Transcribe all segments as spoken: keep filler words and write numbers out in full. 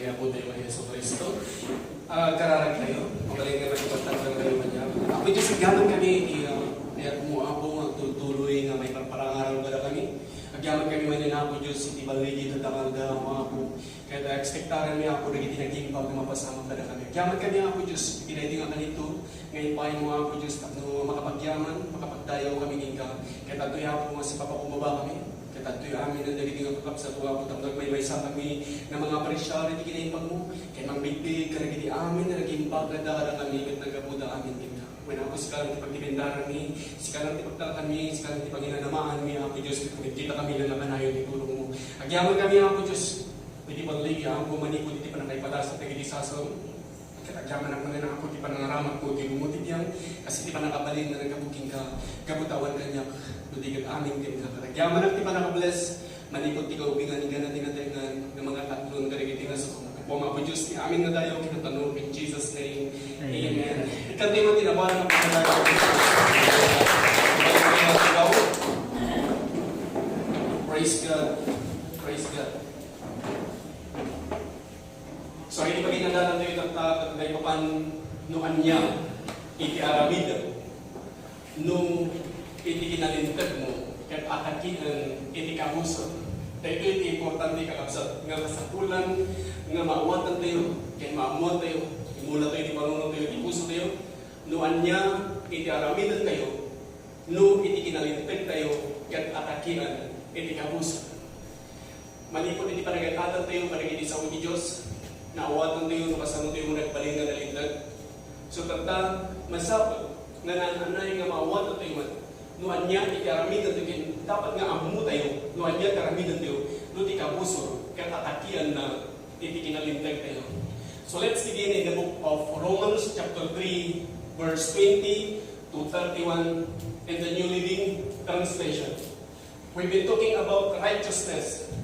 Apo tayo nga Jesu Cristo. Ah, kararag tayo. Mabalin nga makipagtagdang tayo kanya. Apo Diyos, agyamankami iti, ah, ayat mo, Apo, nga agtultuloy nga maipaparangarang kadakami. Agyamankami manen, Apo Diyos, iti balligi iti damagdama, Apo. Ket, ah, ekspektaranmi, Apo, dagiti nagimbag nga mapasamak kadakami. Agyamankami, Apo Diyos, iti daytoy nga kanito, nga impaaymo, Apo Diyos, tapno makapagyaman, makapagdayawkami kenka. Ket adtoy, Apo, nga sipapakumbabakami. Ket adtoy amin dagiti nga kakabsatmo, Apo, tapno agmaymaysakami nga mangapresiar iti kinaimbagmo, ket mangbigbig kadagiti amin nga nagimbag nga adda kadakami ket naggapuda amin kenka. Wen, Apo, sika lang ti pagdependaranmi, sika lang ti pagtalkanmi, sika lang ti panginanamaanmi, Apo Diyos, ket kumikkitakami nga kanayon ti tulongmo. Agyamankami, Apo Diyos, iti balligi, Apo, manipud iti pannakaipadas dagiti sasao. Ket agyamanak manen, Apo, ti panangaramatmo ti lumutitiang, kas iti pannakabalin nga naggapu kenka, gapu ta awan kaniak, no di ket amin kenka. Ket agyamanak ti pannakabless, manipud ti kaubingan, inggana ti natengngan, nga mangakatlon kadagiti nga sao. Apo, Apo Diyos, ti amin nga dayaw, kinatano, in Jesus' name. Amen. Amen. Ikkantayo man ti nabanag nga pagkadayaw. Praise God. Praise God. So, iti paginadana tayo tatta, ket maipapan no ania iti aramidem, no iti kinalintegmo, ket atakien iti kabusor. Daytoy iti importante, kakabsat, nga kasapulan nga maawatan tayo, ket maammuan tayo, imula tayo iti panunot tayo, iti puso tayo, no ania iti aramiden tayo, no iti kinalinteg tayo, ket atakien iti kabusor. Manipud iti panagad-adal tayo kadagiti sao ti Dios, naawatan tayo no kasano tayo nga nagbalin nga nalinteg. So, tatta, masapul nga naan-anay nga maawatan tayo met no ania iti aramiden tayo, ken dapat nga ammo tayo no ania ti aramiden tayo, no ti kabusor, ket atakienna iti kinalinteg tayo. So, let's begin in the book of Romans chapter three, verse twenty to thirty-one in the New Living Translation. We've been talking about righteousness,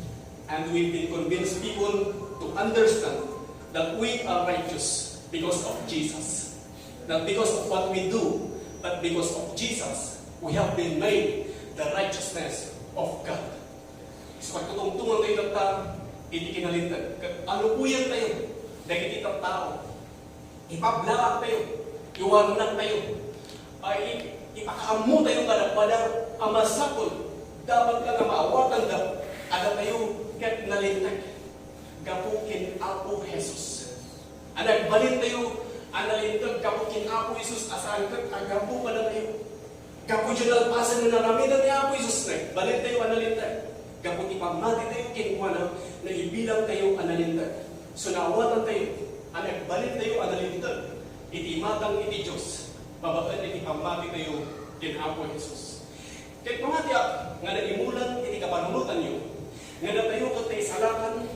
and we've been convinced people to understand that we are righteous because of Jesus. Not because of what we do, but because of Jesus, we have been made the righteousness of God. So, pagtutungtungan tayo tatta iti kinalinteg, ket alukoyen tayo dagiti tattao. Ipablaak tayo, iwarnak tayo, ay, ipakaammo tayo kadakuada a masapul, dapat nga maawatanda a datayo ket nalinteg gapu ken Apo Jesus. A nagbalin tayo a nalinteg gapu ken Apo Jesus a saan ket a gapu kadatayo. Gapu diay nalpasen nga naramiden ni Apo Jesus, nagbalin tayo a nalinteg. Gapu ti pammati tayo kenkuana, naibilang tayo a nalinteg. So, naawatan tayo a nagbalin tayo a nalinteg iti imatang iti Dios babaen iti pammati tayo ken Apo Jesus. Ket pamatiak nga naimulan iti kapanunotanyo nga datayo ket naisalakan,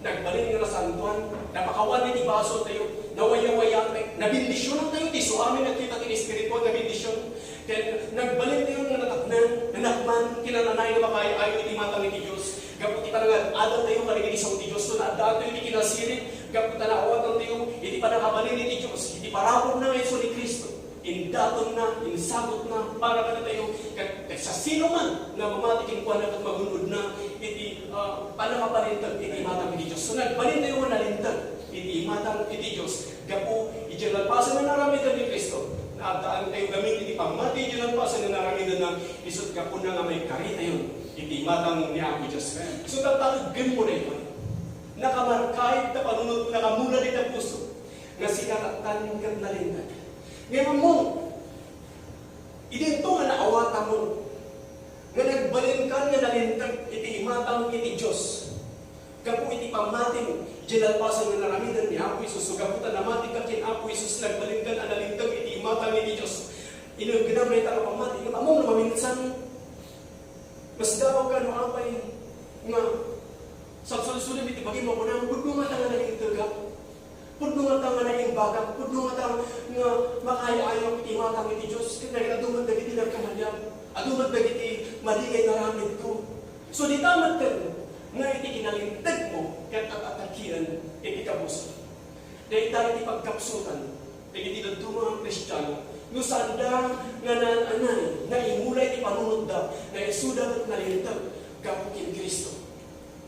nagbalin nga nasantoan, napakawan iti basoltayo, nawayawayatayo, nabendisionan tayo ti suamin a kita ti espirituan nga bendision. Ken nagbalin tayo nga natapnan, nanakman, kinananay nga makaay-ayo iti matang iti Dios. Gapu ti panangad-adal tayo kadagiti sao ti Dios, so naaddaantayo iti kinasirib, gapu ta naawatan tayo iti pannakabalin iti Dios, iti parabur na nga isu ni Cristo. Indatonna, insagutna para kadatayo, ket, ket siasinoman nga mamati kenkuana ket magun-odna iti, ah, pannakabalinteg iti imatang iti Dios. So, nagbalintayo nga nalinteg iti imatang iti Dios gapu iti nalpasen nga naramiden ni Cristo. Naaddaantayo gamin iti pammati iti nalpasen nga naramidenna, isut' gapuna nga maikaritayo iti imatang ni Apo Dios. So, tatta, reggemmo daytoy. Nakamarkayo ta panunot, nakamula dita puso nga sika tatta ket nalinteg. Ngem ammo, idinto nga naawatanmo nga nagbalinkan nga nalinteg iti imatang iti Dios. Gapu iti pammatim, diay nalpasen nga naramiden ni Apo Jesus, so gapu ta namatika ken Apo Jesus, nagbalinkan a nalinteg iti imatang iti Dios. Ineggenam dayta nga pammati, ngem ammom no maminsan, masdawka no apay nga sagsulsudem iti bagim nga kunam, pudno ngata nga nalinteg, a? Pudno ngata nga naimbagak, pudno ngata nga makaay-ayo iti matang iti Dios, ket dagiti adu met dagiti nagkamalian, adu met dagiti madi nga inaramidko. So, dita met ken nga iti kinalinteg mo, ket at-atakien iti kabusor. Dayta iti pagkapsutan dagiti dadduma nga Kristiano, no saanda nga naan-anay, naimula iti panunotda, naisuda ket nalinteg gapu ken Cristo.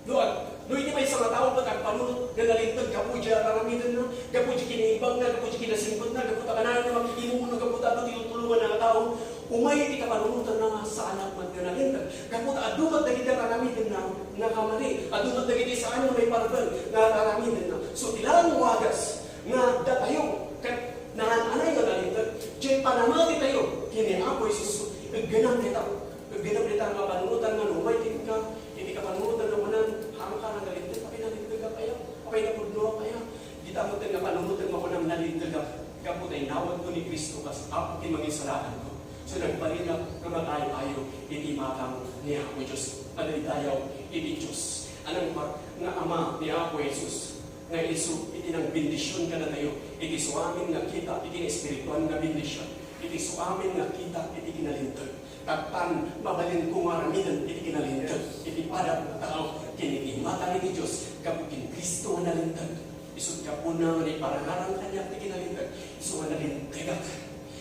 No, no iti maysa nga tao ket agpanunot nga nalinteg gapu diay aramidenna, gapu diay kinaimbagna, gapu diay kinasingpetna, gapu ta kanayon nga makikimumno, gapu ta adu ti tutulonganna nga tao, umay iti kapanunotanna nga saanak met nga nalinteg. Gapu ta adu met dagiti aramidenna nga kamali, adu met dagiti saan nga maiparbeng nga aramidenna. So, ti laeng wagas nga datayo ket naan-anay nga nalinteg, diay panamatitayo ken ni Apo Jesus, igganam dita. Igganam dita nga kapanunotan nga no umay kenka, iti kapanunotan nga kunan, "Haanka nga nalinteg, apay nalinteg aya? Apay napudno aya?" Dita met nga panunotan nga kunam, "Nalinteg, gapu ta inawatko ni Cristo kas Apo ken Mangisalakanko." So, nagbalina nga mag-ay-ayo iti imatang ni Apo Dios. Madaydayaw iti Dios a nangpar-, nga Ama ni Apo Jesus, nga isu iti nangbendision kadatayo iti suamin nga kita iti naespirituan nga bendision, iti suamin nga kita iti kinalinteg. Taptan, mabalinko nga aramiden iti kinalinteg iti padam nga tao ken iti imatang iti Dios gapu ken Cristo nga nalinteg. Isut' gapuna nga naiparangarang kaniak ti kinalinteg, isu nga nalintegak.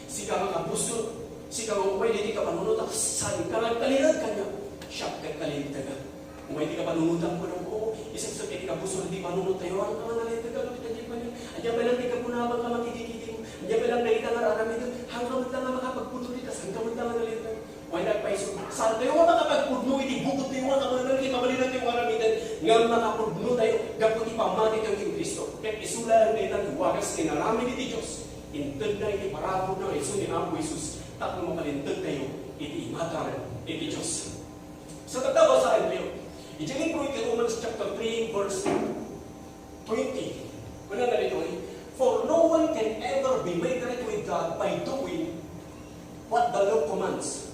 Sika nga kabusor, sika nga umay daydi kapanunotak, saanka nga agtalinaed kaniak. Siak ket nalintegak. Umay ti kapanunotak, kunam, "Oo, isu ket iti kabusor ti panunottayo, haanka nga nalinteg, adu ti kaniak." Ania pay lang ti kapunabanka, makidikidim. Ania pay lang dayta nga aramiden, haanka met lang nga makapagpudno dita, saanka met lang nga nalinteg. Wen nagpaiso, saantayo nga makapagpudno iti bukodtayo nga kamangngeg iti mabalinantayo nga aramiden, ngem makapudnotayo gapu ti pammatitayo ken Cristo. Ket isu laeng dayta ti wagas nga inaramid iti Dios. Intedna iti parabur nga isu ni Apo Jesus tapno mapalintegtayo iti imatang iti Dios. Sa tatta, basaentayo. Idiay libro iti Romans chapter three, verse twenty. Kunana ditoy, "For no one can ever be made right with God by doing what the law commands."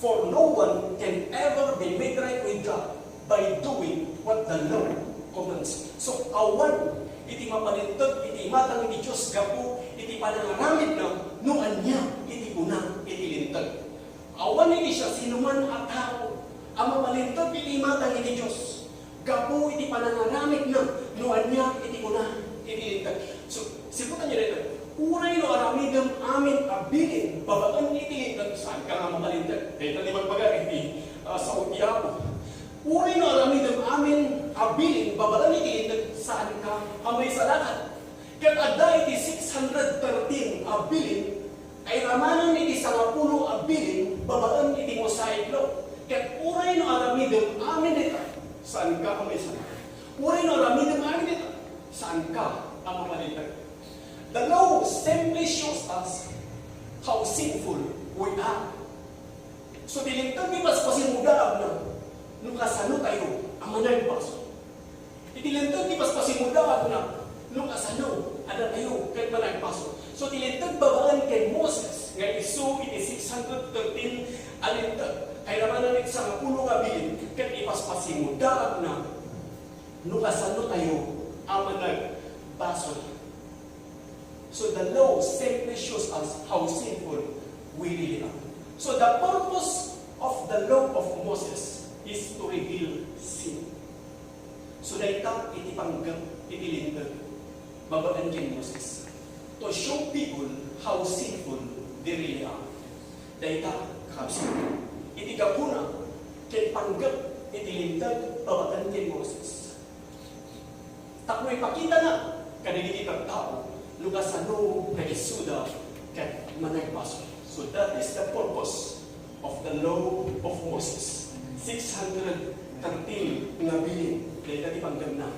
For no one can ever be made right with God by doing what the law commands. So, awan iti mapalinteg iti imatang iti Dios gapu iti panangaramidna no ania iti kuna iti Linteg. Awan iti siasinoman a tao a mapalinteg iti imatang iti Dios gapu iti panangaramidna no ania iti kuna iti Linteg. So, siputanyo daytoy, uray no aramidem amin a bilin babaen iti Linteg, saanka nga mapalinteg. Dayta ti magbaga iti, ah, sao ti Apo. Uray no aramidem amin a bilin babaen iti Linteg, saanka a maisalakan. Ket adda iti six hundred thirteen a bilin, airamanen iti sangapulo a bilin babaen iti Mosaic Law. Ket uray no aramidem amin dayta, saanka a maisalakan. Uray no aramidem amin dayta, saanka a mapalinteg. The law simply shows us how sinful we are. So, ti Linteg ti paspasimudaagna no kasano tayo a managbasol. Iti Linteg ti paspasimudaagna no kasano a datayo ket managbasol. So, ti Linteg babaen ken Moses nga isu iti six hundred thirteen a Linteg, airamanen iti sangapulo nga bilin, ket ipaspasimudaagna no kasano tayo a managbasol. So the law simply shows us how sinful we really are. So the purpose of the law of Moses is to reveal sin. So dayta iti panggep iti Linteg babaen ken Moses, to show people how sinful they really are. Dayta, kakabsat, iti gapuna ken panggep iti Linteg babaen ken Moses. Tapno ipakitana kadagiti tattao no kasano nga isuda ket managbasol. So that is the purpose of the law of Moses. Six hundred thirteen nga bilin, dayta ti panggepna,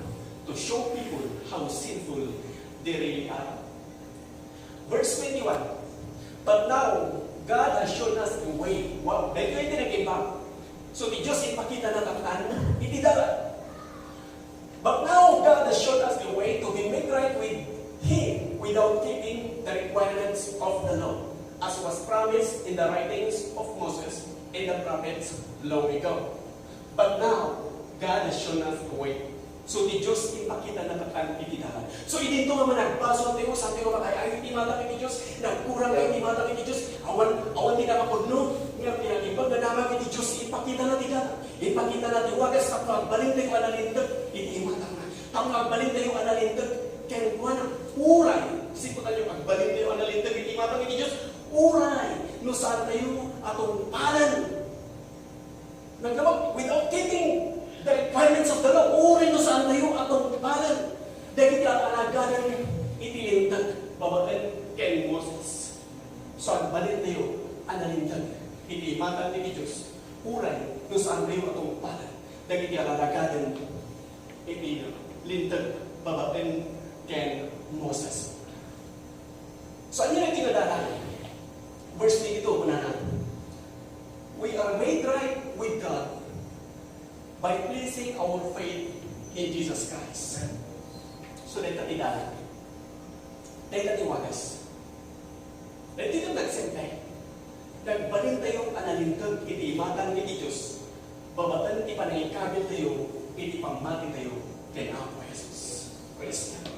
to show people how sinful they really are. Verse twenty-one, "But now, God has shown us the way." Wow, daytoy ti nag-imbag. So, ti Dios impakitana ket iti dalan. "But now, God has shown us the way to be made right with Him without keeping the requirements of the law, as was promised in the writings of Moses and the prophets long ago." But now, God has shown us the way. So, ti Dios impakitana ket iti dalan. So, idinto nga managbasol tayo, saantayo nga makay-ayo iti imatang iti Dios, nagkurang tayo iti imatang iti Dios, awan, awan ti nakapudno, nga pinagimbag nga damag iti Dios, impakitana ti dalan. Impakitana ti wagas tapno agbalin tayo a nalinteg iti imatangna. Tapno agbalin tayo a nalinteg kenkuana. Uray, siputanyo, agbalin tayo a nalinteg iti imatang iti Dios, uray, no saan tayo a tungpalan. Nagdamag, without keeping the requirements of the law, uray no saan tayo a tungpalan iti Linteg babaen ken Moses. So, agbalintayo a nalinteg iti imatang iti Dios, uray no saantayo a tungpalan dagiti araragaden iti Linteg babaen ken Moses. So, ania iti nga dalan? Verse twenty-two, kunana, "We are made right with God by placing our faith in Jesus Christ." So, dayta ti dalan. Dayta ti wagas. Dayta ti nagsentek. Nagbalintayo a nalinteg iti imatang iti Dios, babaen ti panangikabiltayo iti pammatitayo ken Apo Jesus. Praise God.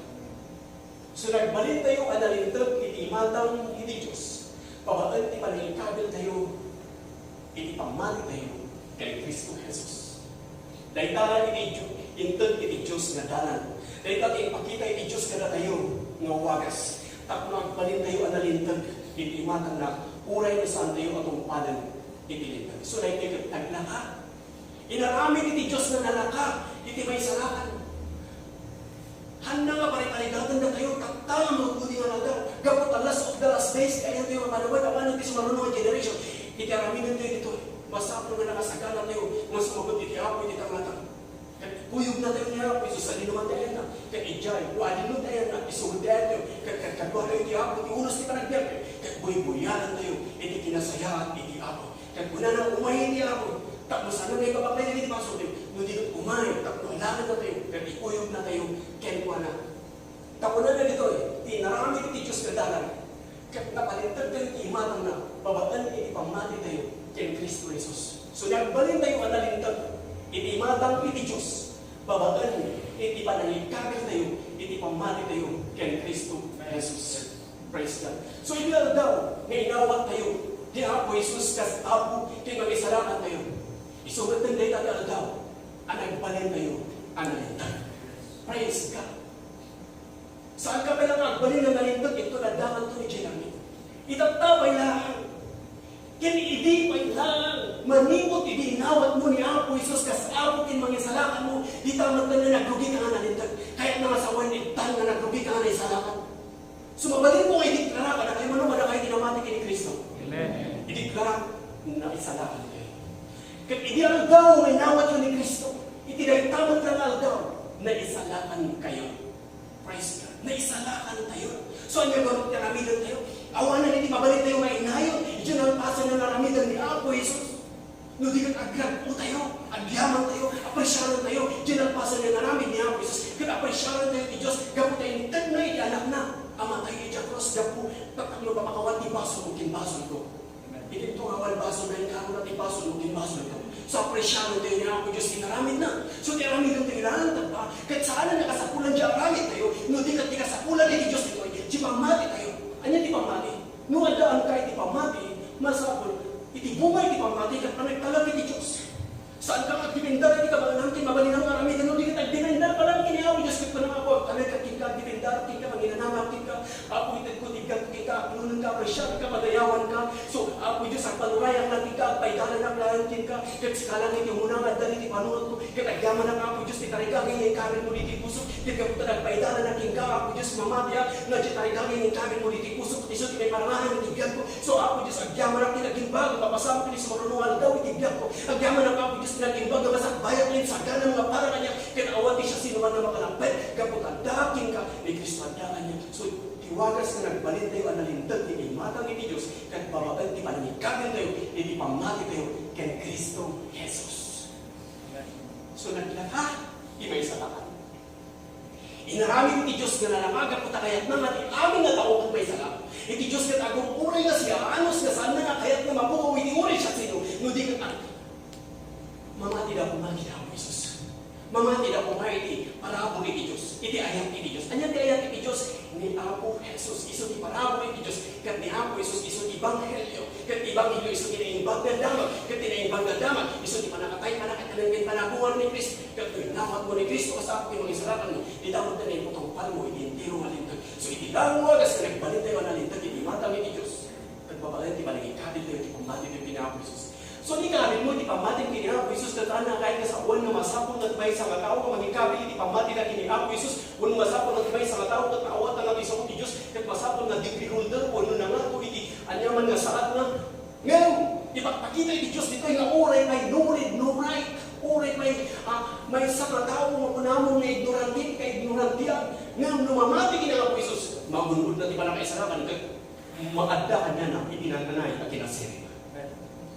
So, nagbalintayo a nalinteg iti imatang iti Dios, babaen ti panangikabiltayo iti pammatitayo ken Cristo Jesus. Dayta iti Dios, inted iti Dios nga dalan. Dayta ti impakita iti Dios kadatayo nga wagas tapno agbalintayo a nalinteg iti imatangna, uray no saantayo a tungpalan iti Linteg. So, daytoy ket naglaka. Inaramid iti Dios nga nalaka iti maisalakan. Hanna nga pariparigatendatayo, tatta nga maguti nga aldaw. Gapu ta last of the last days, ti ayantayo nga panawen, awanen ti sumaruno nga generation. Iti aramidentayo ditoy, masapul nga nakasaganatayo nga sumagut iti Apo iti tangatang. Ket kuyogna tayo ni Apo Jesus, sadinoman ti ayanna. Ket idiay, wadino ti ayanna, isugot ti ayantayo. Ket, ket kadua tayo iti Apo, ti unos ti panagbiag. Ket buybuyadantayo iti kinasayaat iti Apo. Ket kunana, "Umayen ti Apo, tapno saan nga ipabaklay dagiti basoltayo, no di ket umay tapno alagannatayo ket ikuyognatayo kenkuana." Ta kunana ditoy, ti inaramid ti Dios nga dalan, ket napalintedtayo iti imatangna babaen iti pammatitayo ken Cristo Jesus. So, nagbalintayo a nalinteg iti imatang iti Dios babaen iti panangikabiltayo iti pammatitayo ken Cristo Jesus. Praise God. So, iti aldaw nga inawat tayo ni Apo Jesus kas Apo ken Mangisalakan tayo, isu met dayta ti aldaw a nagbalin tayo a nalinteg. Praise God. Saan ka pay lang agbalin nga nalinteg, ito na dangan to ni Jeremy. Itatta pay lang. Ken idi pay lang manipud idi inawat mo ni Apo Jesus kas Apo ken Mangisalakan mo, dita met nga nagrugi ka nga nalinteg. Kayatna nga sawen, itan nga nagrugi ka nga naisalakan. So, mabalin mo nga ideklara, kadakayo man, kadakayo ti namati ken ni Cristo. Amen. Ideklara, naisalakan kayo. Ket idi aldaw nga inawat yo ni Cristo, iti dayta met nga aldaw, naisalakan kayo. Praise God. Naisalakan tayo. So, ania gayam ti aramiden tayo? Awanen iti mabalin tayo nga inayon, idiay nalpasen nga aramiden ni Apo Jesus. No di ket agragpo tayo, agyaman tayo, apresiaran tayo, diay nalpasen nga inaramid ni Apo Jesus, ket apresiaran tayo ti Dios, gapu ta intedna iti Anakna a matay idiay krus, gapu ta tapno mapakawan ti basolmo ken basolko. Iti tua nga awan basolna, inkuna ti basolmo ken basolko. So, apresiaran tayo ni Apo Dios ti inaramidna. So, ti aramiden tayo, inantag pa, ket saan a nakasapulan diay aramid tayo, no di ket ti kasapulan iti Dios ditoy, ti pammati tayo. Ania ti pammati? No addaanka iti pammati, masapul iti bunga iti pammati ket panagtalek iti Dios. Saanka nga agdependar iti kabaelam ken mabalinam nga aramiden, no di ket agdependar pa lang ken ni Apo Dios ket kunam, Apo, agtalekak kenka, agdependarak kenka, manginanamak kenka, Apo, itedko ti biagko kenka, aklonenka, apresiarenka, padayawanka. So, Apo Dios, agpanurayak lang kenka, agpaidalanak lang kenka, ket sika lang iti umuna nga adda iti panunotko. Ket agyamanak, Apo Dios, ti tarigagay nga inkabilmo ditoy pusok. Ket gapu ta nagpaidalanak kenka, Apo Dios, mamatiak, nga diay tarigagay nga inkabilmo ditoy pusok, isu ti maiparangarang iti biagko. So, Apo Dios, agyamanak ti nagimbaga nga pasamak iti sumaruno nga aldaw iti biagko. Agyamanak, Apo Dios, ti nagimbaga nga masakbayak ken saganam nga para kaniak, ket awan ti siasinoman nga makalappay, gapu ta adda kenka ni Cristo, adda kaniak. So, ti wagas nga nagbalintayo a nalinteg iti imatang iti Dios, ket babaen ti panangikabiltayo iti pammatitayo ken Cristo Jesus. So, naglaka ti maisalakan. Inaramid iti Dios nga nalaka gapu ta kayatna nga ti amin nga tao ket maisalakan. Iti Dios ket agur-uray nga siaanus nga saanna nga kayatna mapukaw iti uray siasino, no di ket ag-, mamati da koma iti Apo Jesus. Mamati da koma iti parabur iti Dios, iti ayat iti Dios. Ania ti ayat iti Dios? Ni Apo Jesus, isu ti parabur iti Dios. Ket ni Apo Jesus isu ti ebanghelio. Ket ti ebanghelio isu ti naimbag nga damag. Ket ti naimbag nga damag isu ti pannakatay, pannakatenem, ken panabuar ni Cristo. Ket no inawatmo ni Cristo kas Apo ken Mangisalakanmo, dita met nga naipatungpalmo iti entero nga linteg. So, iti damo a kas nga nagbalintayo a nalinteg iti imatang iti Dios, ket babaen ti panangikabiltayo iti pammatitayo ken ni Apo Jesus. So, ni kabilmo iti pammatim ken ni Apo Jesus, ket saan nga kayat nga sawen nga masapul nga ti maysa nga tao nga mangikabil iti pammatina ken ni Apo Jesus, wenno masapul nga ti maysa nga tao ket naawatan nga ti sao ti Dios, ket masapul nga degree holder wenno nangato iti aniaman nga saad na. Ngem, ipakpakita iti Dios ditoy nga uray pay no read, no write, uray pay, ah, maysa nga tao nga kunamon nga ignorante, kaignorantean. Ngem no mamati ken ni Apo Jesus, magun-od na ti pannakaisalakan ket maadda kaniana iti nananay a kinasirib.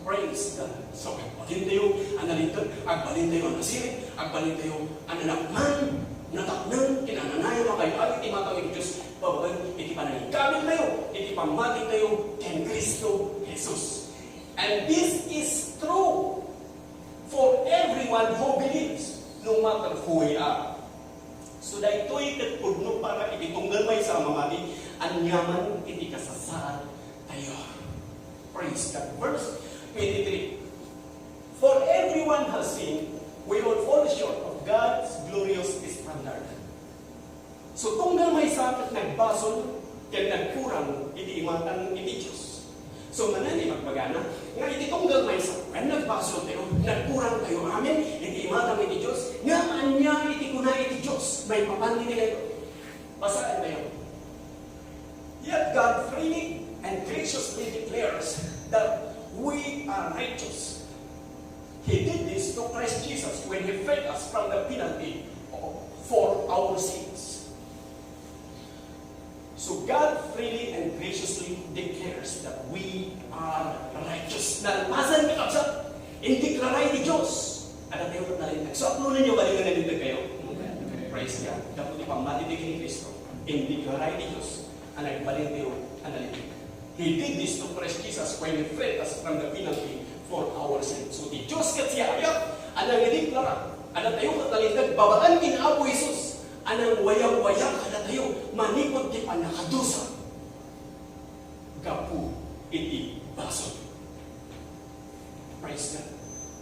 Praise God. So, agbalintayo a nalinteg, agbalintayo a nasirib, agbalintayo a nanaknang, nataknang, kinananay a makayo-ayo ti matang iti Dios, babaen iti panangikabiltayo, iti pammatitayo ken Cristo Jesus. And this is true for everyone who believes, no matter who we are. So, daytoy ket pudno para iti tunggal maysa a mamati, aniaman iti kasasaad tayo. Praise God. Verse twenty-three. For everyone has sinned, we all fall short of God's glorious standard. So, tunggal maysa ket nagbasol ken nagkurang iti imatang iti Dios. So, manen ibagbagana nga iti tunggal maysa ken nagbasol tayo, nagkurang tayo amin iti imatang iti Dios, nga ania iti kuna iti Dios maipapan iti level? Basaen tayo. Yet God freely and graciously declares that we are righteous. He did this to Christ Jesus when He freed us from the penalty of, for our sins. So God freely and graciously declares that we are righteous. Nalpasan, kakabsat, indeklara iti Dios. Adda tayo ket nalinteg. So, apnonenyo, bali nga nalinteg kayo? Praise God. Gapu ti pammatitayo ken ni Cristo, indeklara iti Dios a nagbalin tayo a nalinteg. He did this to Christ Jesus when He freed us from the penalty for our sin. So, ti Dios ket siak a nangideklara, adda tayo ket nalinteg babaen ken Apo Jesus a nangwayawaya kadatayo manipud ti pannakadusa gapu iti basol. Praise God.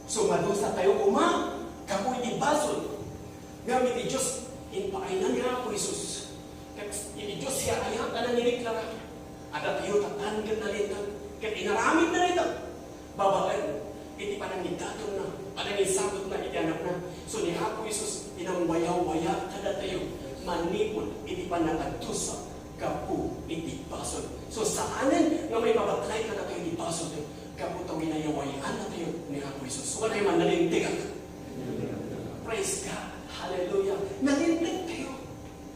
So, madusa tayo koma gapu iti basol. Ngem iti Dios, impaayna ni Apo Jesus. Ket iti Dios siak a nangideklara. Adda tayo tattan ket nalinteg. Ket inaramid na ita. Babaen iti panangidatonna, panangisagutna iti Anakna. So, ni Apo Jesus, inangwayawaya kadatayo manipud iti pannakadusa gapu iti basol. So, saanen nga maipabaklay kadatayo ti basol. Gapu ta winayawayaannatayo ni Apo Jesus. So, ania man, nalinteg. Praise God. Hallelujah. Nalinteg tayo.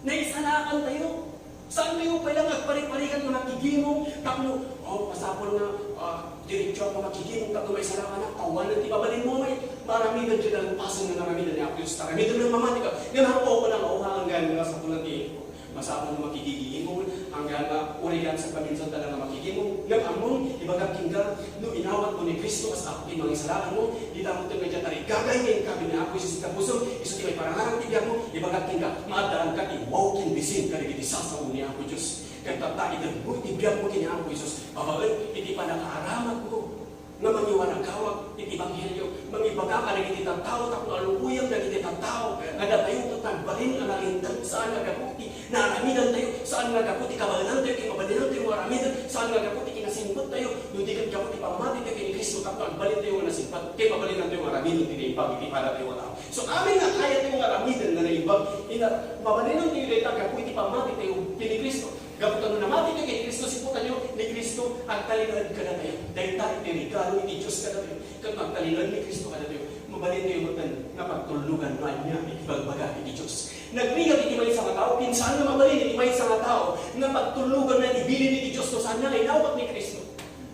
Naisalakan tayo. Saan tayo pay lang agpariparigat nga makigimong tapno, oh, masapul nga, ah, diretso ako makigimong tapno maisalakan ako. Awan ti mabalin mo, may maramidan ti nalpasen nga naramidan ni Apo Jesus. Naramidan nga mamati ka. Nga napo ko na mauhangan gayam nga sapulan ti Masapul nga makigigimong, anggan nga urigan sa paminsan ta nga makigimong. Ngem ammom, ibagak kenka, no inawatmo ni Cristo kas Apo ken Mangisalakanmo, dita met nga diay tarigagay nga inkabil ni Apo Jesus iti pusom, isu ti maiparangarang ti biagmo, ibagak kenka, maaddaanka ti wow ken bisin kadagiti sasao ni Apo Dios. Ket tatta, itedmo ti biagmo ken ni Apo Jesus, babaen iti pannakaaramatmo. Nga mangiwaragawag iti ebanghelio, mangibaga kadagiti tattao tapno aluoyem dagiti tattao nga datayo ket nagbalin nga nalinteg, saan nga gapu ti naaramidantayo, saan nga gapu ti kabaelantayo ken mabalinantayo nga aramiden, saan nga gapu ti kinasingpettayo, no di ket gapu ti pammatitayo ken ni Cristo tapno agbalintayo nga nasingpet ken mabalinantayo nga aramiden ti naimbag iti padatayo a tao. So, amin nga kayatayo nga aramiden nga naimbag, ina-, mabalinantayo dayta gapu iti pammatitayo ken ni Cristo. Gapu ta no namati tayo ken ni Cristo, siputanyo ni Cristo, agtalinaed kadatayo. Dayta iti regalo iti Dios kadatayo. Ket no agtalinaed ni Cristo kadatayo, mabalintayo metten nga pagtullogan no ania iti ibagbaga iti Dios. Nagrigat iti maysa nga tao, ken saan nga mabalin iti maysa nga tao nga pagtulloganna iti bilin iti Dios no saanna nga inawat ni Cristo.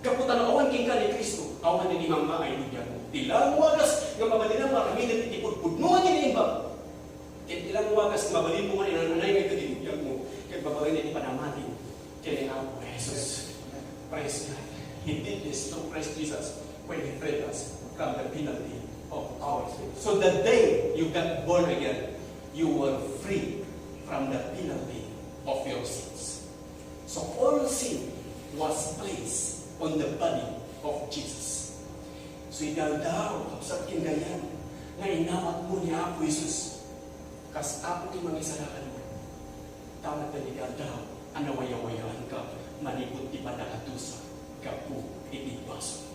Gapu ta no awan kenka ni Cristo, awan iti mammaay iti biagmo. Ti laeng wagas nga mabalinam nga aramiden iti pudpudno nga naimbag. Ket ti laeng wagas nga mabalinmo nga inananay nga iti biagmo, ket babaen iti panamati ken ni Apo Jesus. Praise God. He did this through Christ Jesus when He freed us from the penalty of our sin. So the day you got born again, you were free from the penalty of your sins. So all sin was placed on the body of Jesus. So iti aldaw, kabsat ken gayam, nga inawatmo ni Apo Jesus kas Apo ken Mangisalakanmo, ta met iti aldaw a nawayawayaanka manipud ti pannakadusa gapu iti basol.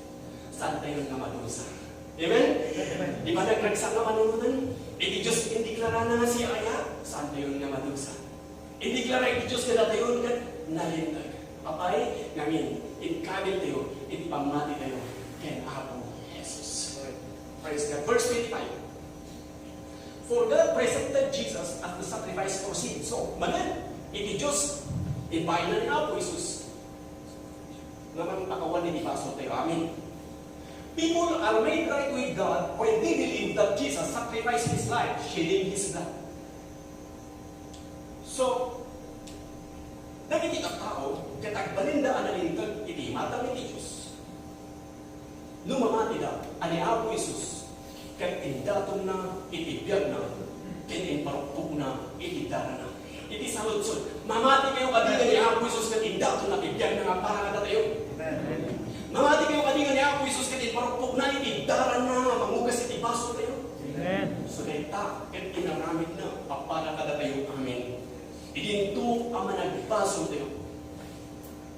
saantayon nga madusa. Amen? Amen. Di ba nagragsak nga manunoten? Iti Dios indeklarana nga siak aya, saantayon nga madusa. Indeklara iti Dios kadatayon ket nalinteg. Apay, ngamin, inkabiltayo iti pammatitayo ken Apo Jesus. Praise God. Verse twenty-five. For God presented Jesus as the sacrifice for sin. So, manen, iti Dios, ibayna ni Apo Jesus nga mangpakawan iti basoltayo. Amen. People are made right with God when they believe that Jesus sacrificed his life, shedding his blood. So, dagiti tattao, ket agbalinda a nalinteg iti imatang iti Dios. No mamatida a ni Apo Jesus, ket indatonna iti biagna, ken imparukpokna iti darana. Iti saludsod, mamati kayo kadi nga ni Apo Jesus ket indatonna iti biagna nga para kadatayo? Amen. Mamati kayo kadi nga ni Apo Jesus ket imparukpokna iti darana nga mangugas iti basoltayo? Amen. So, dayta ket inaramidna a para kadatayo. Amen. Idinto a managbasoltayo.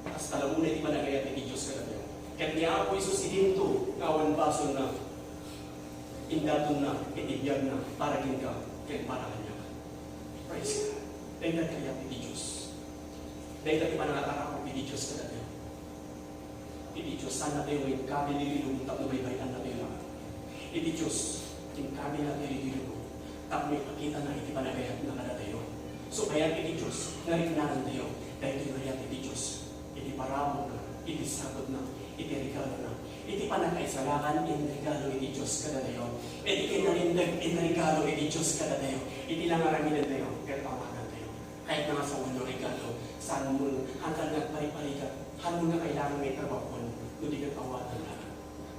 Kasta la met iti panagayat iti Dios kadatayo. Ket ni Apo Jesus idinto nga awan basolna, indatonna iti biagna para kenka ken para kaniak. Praise God. Dayta ti ayat iti Dios. Dayta ti panangatarakop iti Dios kadatayo. Iti Dios, saannatayo nga inkabil iti lubong tapno baybay-annatayo laeng. Iti Dios, inkabilnatayo iti lubong tapno ipakitana iti panagayatna kadatayo. So, kayat iti Dios nga riknanentayo daytoy nga ayat iti Dios, iti parabur, iti sagut na, iti regalona, iti panakaisalakan, inregalo iti Dios kadatayo. Iti kinalinteg, inregalo iti Dios kadatayo. Iti la nga aramidentayo, ket awatantayo. Kayatna nga sawen no regalo, saanmo, haanka nga agpariparigat, haanmo nga kailangan nga itrabahuan, no di ket awatanna.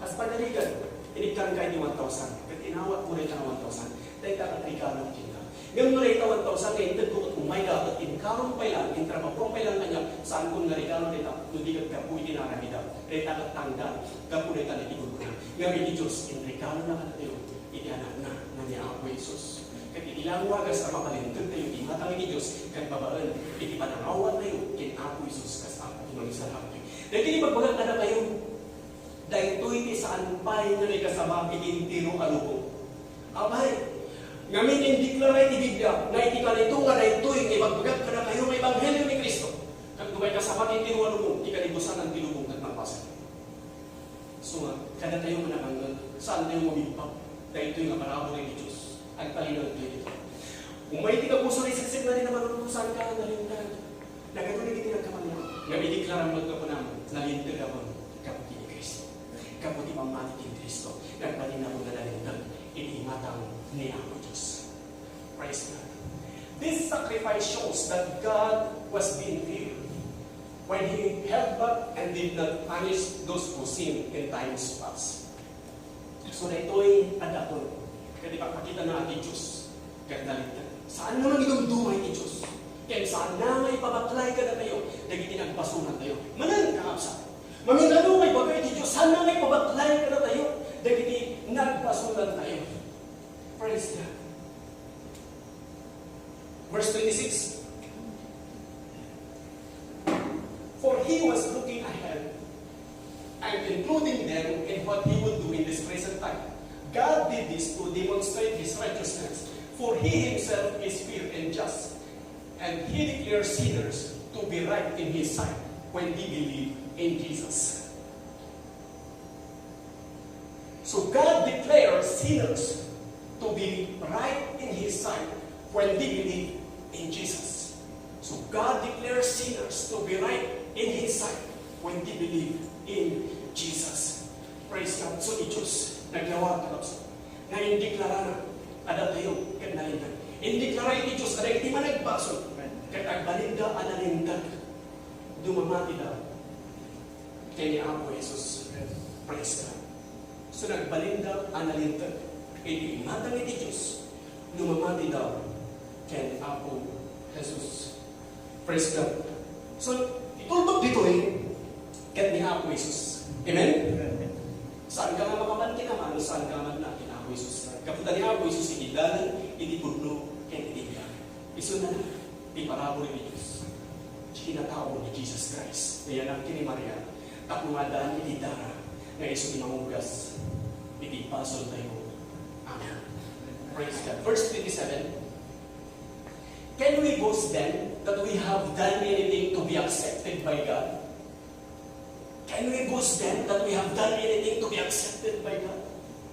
Kas panarigan, inikkanka iti one thousand, ket inawatmo dayta nga one thousand, dayta ket regalo kenka. Ngem no dayta one thousand nga integko ket umayda, ket inkarom pay laeng, intrabahuam pay laeng kaniak, saankon nga regalo dayta, no di ket gapu iti naramidam. Dayta ket tanggal, gapu dayta iti gulgulna. Ngem iti Dios, inregalona kadatayo iti Anakna nga ni Apo Jesus. Ket iti la nga wagas a mapalintegtayo iti imatang iti Dios, ket babaen iti panangawatnayo ken Apo Jesus kas Apo ti Mangisalakantayo. Daytoy ibagbagak kadakayo, daytoy ti saan pay nga naikasaba iti entero a lubong. Apay, ngamin indeklara iti Biblia nga iti kanito nga daytoy nga ibagbagak kadakayo nga ebanghelio ni Cristo. Ket no maikasaba ti entero a lubong, ti kadibusanan ti lubong ket mabasol. So nga, kadatayo nga nangangngeg, saantayo mabibba. Daytoy nga parabur iti Dios. Agtalinaedtayo ditoy. Umay ti kapuso nga isiksikna ti namanunot, saanka nga nalinteg. Nagadu dagiti nagkamalian. Ngem ideklara met gapu namin, nalintegakon gapu iti Cristo. Gapu ti pammati ken Cristo, nagbalinakon nga nalinteg iti imatang ni Apo Dios. Praise God. This sacrifice shows that God was being fair when He held back and did not punish those who sinned in times past. So, daytoy adda ket ipakpakitana ti Dios ket nalinteg. Saanna nga idumduma ti Dios. Ken saanna nga ipabaklay kadatayo dagiti nagbasolantayo. Manen, kakabsat. Maminano nga ibaga iti Dios, saanna nga ipabaklay kadatayo dagiti nagbasolantayo. Praise God. Verse twenty-six. For he was looking ahead and including them in what he would do in this present time. God did this to demonstrate his righteousness, for he himself is fair and just, and he declares sinners to be right in his sight when they believe in Jesus. So God declares sinners to be right in His sight when they believe in Jesus. So God declares sinners to be right in His sight when they believe in Jesus. Praise God. So, ti Dios, nagyawag, kakabsat, nga indeklarana, adda tayo, ket nalinteg. Indeklara iti Dios, adda iti managbasol, ket agbalinda a nalinteg. Dumamatida ken ni Apo Jesus. Praise God. So, nagbalinda a nalinteg iti imatang iti Dios no mamatida ken Apo Jesus. Praise God. So, itulbek ditoy ket ni Apo Jesus. Amen? Saanka nga makapankin a mano, saanka nga magna ken Apo Jesus. Gapu ta ni Apo Jesus iti dalan, iti pudno, ken iti biag. Isuna, ti parabur iti Dios. Ti kinatao ni Jesus Christ, nayanak ken ni Maria, tapno nga addaan iti dara, nga isu ti mangugas iti basoltayo. Amen. Praise God. Verse twenty-seven, "Can we boast then that we have done anything to be accepted by God?" Can we boast then that we have done anything to be accepted by God?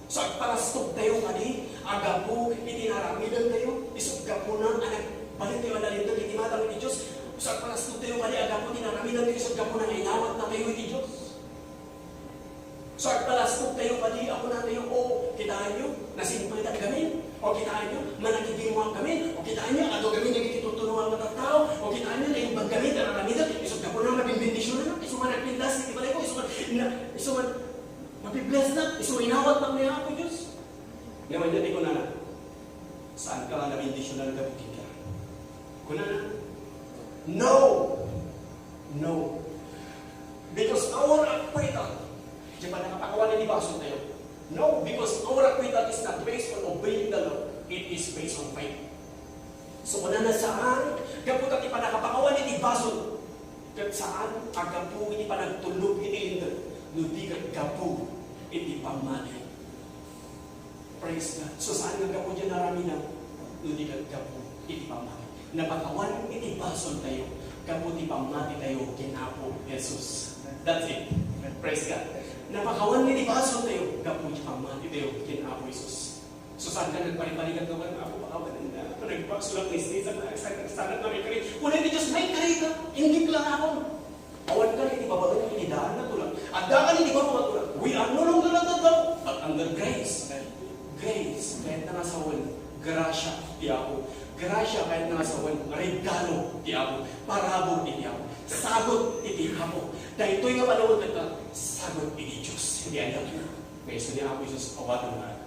So, agpalastogtayo kadi a gapu iti naaramidantayo, isu gapuna a nagbalintayo a nalinteg iti mata iti Dios. So, agpalastogtayo kadi a gapu iti naaramidantayo, isu gapuna nga inawatnatayo iti Dios. So, agpalastogtayo kadi a kunatayo, "O, kitaenyo, nasimpetak gamin. O, kitaenyo, manakibiruak gamin. O, kitaenyo, adu gamin dagiti tutunoan nga tattao. O, kitaenyo, naimbag gamin, aramidek. Isu gapuna, mabinbendisionan. Isu man nagpintas iti balayko. Isu man, na, isu man, mabiblessnak. Isu inawatnak ni Apo Dios." Ngem ania ti kunana? Saanka nga nabendisionan gapu kenka? Kunana, "No! No! Because our acquittal," ti pannakapakawan iti basoltayo. "No, because our acquittal is not based on obeying the law. It is based on faith." So, kunana, saan, gapu ta ti pannakapakawan iti basol, ket saan a gapu iti panagtulnog iti Linteg, no di ket gapu iti pammati. Praise God. So, saan nga gapu diay aramidem? No di ket gapu iti pammati. Napakawan iti basoltayo gapu ti pammatitayo ken Apo Jesus. That's it. Praise God. Napakawan iti basoltayo gapu ti pammatitayo ken Apo Jesus. So, saan ka nagpariparigat nga, "Apo, pakawanen na. Nagbasolak, nisnisak, nagsanak, nagsanak, nagkari." Kuna iti Dios, "Nagkari ka. Inggit lang ako." Awan ka iti babaen iti daan nga tulak. Adda ka iti baro nga tulak. We are no longer under the law, but under grace. Grace, kayatna nga sawen, gracia ti Apo. Gracia, kayatna nga sawen, regalo ti Apo. Parabur iti Apo. Sagut iti Apo. Daytoy nga panawen ket sagut iti Dios. Iti ayatna. Nga isu ni Apo Jesus, awaten nga.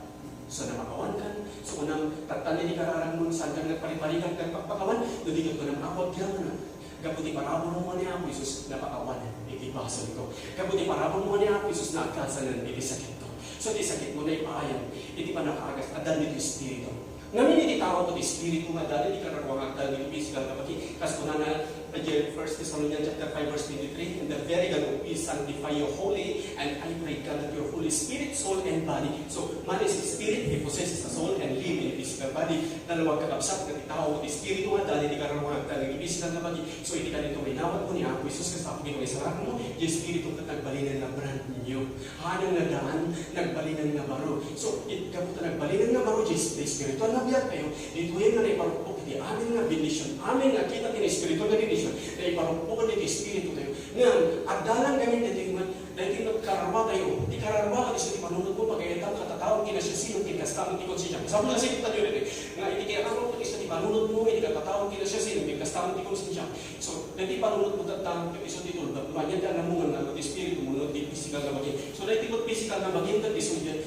So, napakawankan. So, kunam, tattan iti kararagmo, saan ka nagpariparigat, nagpakpakawan, no di ket kunam, "Apo, agyamanak." Gapu ti parabur mo ni Apo Jesus, napakawanen iti basolko. Gapu ti parabur mo ni Apo Jesus, naagasanen iti sakitko. So, ti sakitmo, naipaayan iti pannakaagas, addan ditoy Espiritu. Ngamin iti tao ket Espiritu nga adda iti kararua nga agtalek iti pisikal nga bagi. Kas kunana, Again, First Thessalonians chapter five, verse twenty-three, "And the very God of peace sanctify you wholly, and I pray God that your whole spirit, soul, and body." So, man is spirit, he possesses a soul, and live in a physical body. Nalawag, kakabsat, nga ti tao, ti espiritu nga adda iti kararua nga agtalek iti pisikal nga bagi. So, iti kaniadto nga inawatmo ni Apo Jesus, kas Apo ket Anak, ti espiritu ket nagbalinen nga brand new. Haanna nga daan, nagbalinen nga baro. So, it, gapu ta nagbalinen nga baro, ti, ti espirituan nga biagtayo, ditoy nga naiparukpok iti amin nga bendision, amin nga kita ti espirituan nga bendision, naiparukpok iti espiritutayo. Ngem, adda lang gamin daytoy met, daytoy met kararwatayo. Ti kararwa, isu ti panunotmo, pagayatan, katataon, kinasiasian, ken kasta met ti konsensiam. Sabon nga siptayo daytoy, nga iti kararwa, isu ti panunotmo, iti katataon, kinasiasian, ken kasta met ti konsensiam. So, daytoy panunotmo tatta, ket isu ti tulbek. Mayat nga namungan nga ti espiritu mo, no, ti pisikal nga bagim. So, daytoy met pisikal nga bagim, ket isu diay.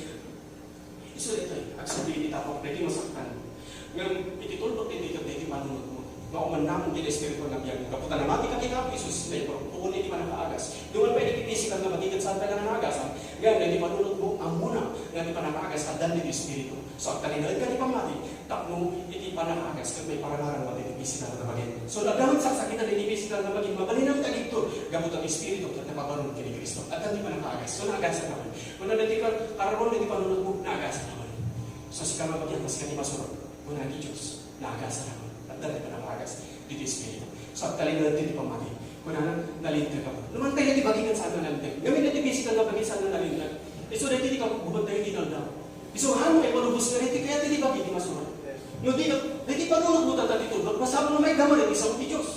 Isu daytoy, agsubli iti tapok, daytoy masaktan. Ngem, iti tulbek, daytoy, ket daytoy panunotmo. Nga umannamon ti espiritu nga biag. Gapu ta namati ka ken Apo Jesus, daytoy, puro iti pannakaagas. Duman pay iti pisikal nga bagim, ket saan pay nga naagasan. Ngem, daytoy panunotmo, ammona, nga ti pannakaagas, addan ti espiritu. So, agtalinaed ka ti pammati, tapno iti pannakaagas ket maiparangarang met iti pisikal nga bagim. So, adda met saksakitan iti pisikal nga bagim, mabalin a agtagipto, gapu ta ti espiritu ket napabaron ken ni Cristo. Adda ti pannakaagas. So, naagasan naman. Kuna daytoy ka, kararua daytoy panunotmo, naagasan naman. So, sika nga bagim, kas ka ti masurot. Kuna ti Dios, naagasan naman. Adda ti pannakaagas. Ditoy espiritu. So, agtalinaed ti pammati. Kunana, nalinteg ako. Naman tayo ti bagim ket saan nga nalinteg. Ngamin ti pisikal nga bagim, saan nga nalinteg. Isu daytoy ti kagubat tayo, di nalda. Isu, haan nga ipalubos nga daytoy, kayat ti bagim ti masurot. No di, daytoy panunotmo tatta ti tulbek, masapul nga maidamag iti sao ti Dios.